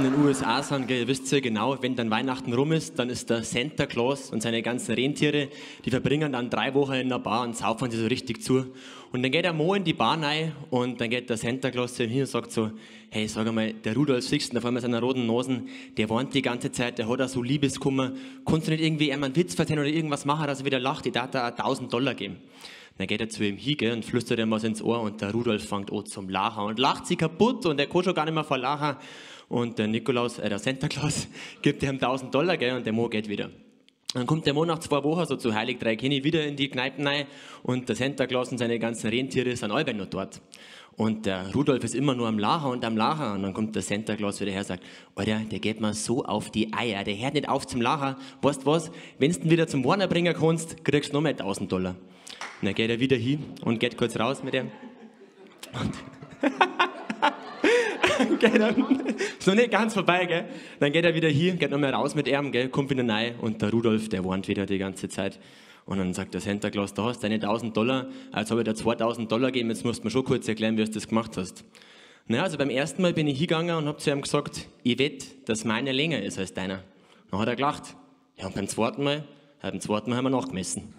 Weihnachten in den USA sind, gell, ihr wisst ja genau, wenn dann Weihnachten rum ist, dann ist der Santa Claus und seine ganzen Rentiere, die verbringen dann 3 Wochen in der Bar und saufen sich so richtig zu. Und dann geht der Mo in die Bar rein und dann geht der Santa Claus zu ihm hin und sagt so: „Hey, sag einmal, der Rudolf siehst du da vor mit seiner roten Nasen, der weint die ganze Zeit, der hat auch so Liebeskummer. Kannst du nicht irgendwie ihm einen Witz erzählen oder irgendwas machen, dass er wieder lacht? Ich darf da 1000 Dollar geben.“ Dann geht er zu ihm hin, gell, und flüstert ihm was ins Ohr und der Rudolf fängt an zum Lachen und lacht sich kaputt und er kann schon gar nicht mehr vor Lachen. Und der Nikolaus, der Santa Claus, gibt ihm 1000 Dollar, gell, und der Mo geht wieder. Dann kommt der Mo nach 2 Wochen so zu Heilig Drei König wieder in die Kneipen rein und der Santa Claus und seine ganzen Rentiere sind alle noch dort. Und der Rudolf ist immer nur am Lachen und am Lachen. Und dann kommt der Santa Claus wieder her und sagt: „Alter, der geht mir so auf die Eier, der hört nicht auf zum Lachen. Weißt was, wenn du ihn wieder zum Woaner bringen kannst, kriegst du noch mal 1000 Dollar.“ Und dann geht er wieder hin und geht kurz raus mit ihm. Und geht er, ist noch nicht ganz vorbei, gell? Dann geht er wieder hin, geht noch mal raus mit ihm, gell? Kommt wieder rein und der Rudolf, der weint wieder die ganze Zeit. Und dann sagt der Santa Claus: „Da hast du deine 1000 Dollar, jetzt habe ich dir 2000 Dollar gegeben, jetzt musst du mir schon kurz erklären, wie du das gemacht hast.“ „Naja, also beim ersten Mal bin ich hingegangen und habe zu ihm gesagt, ich wett, dass meiner länger ist als deiner. Dann hat er gelacht. Ja, und beim zweiten Mal, ja, beim zweiten Mal haben wir nachgemessen.“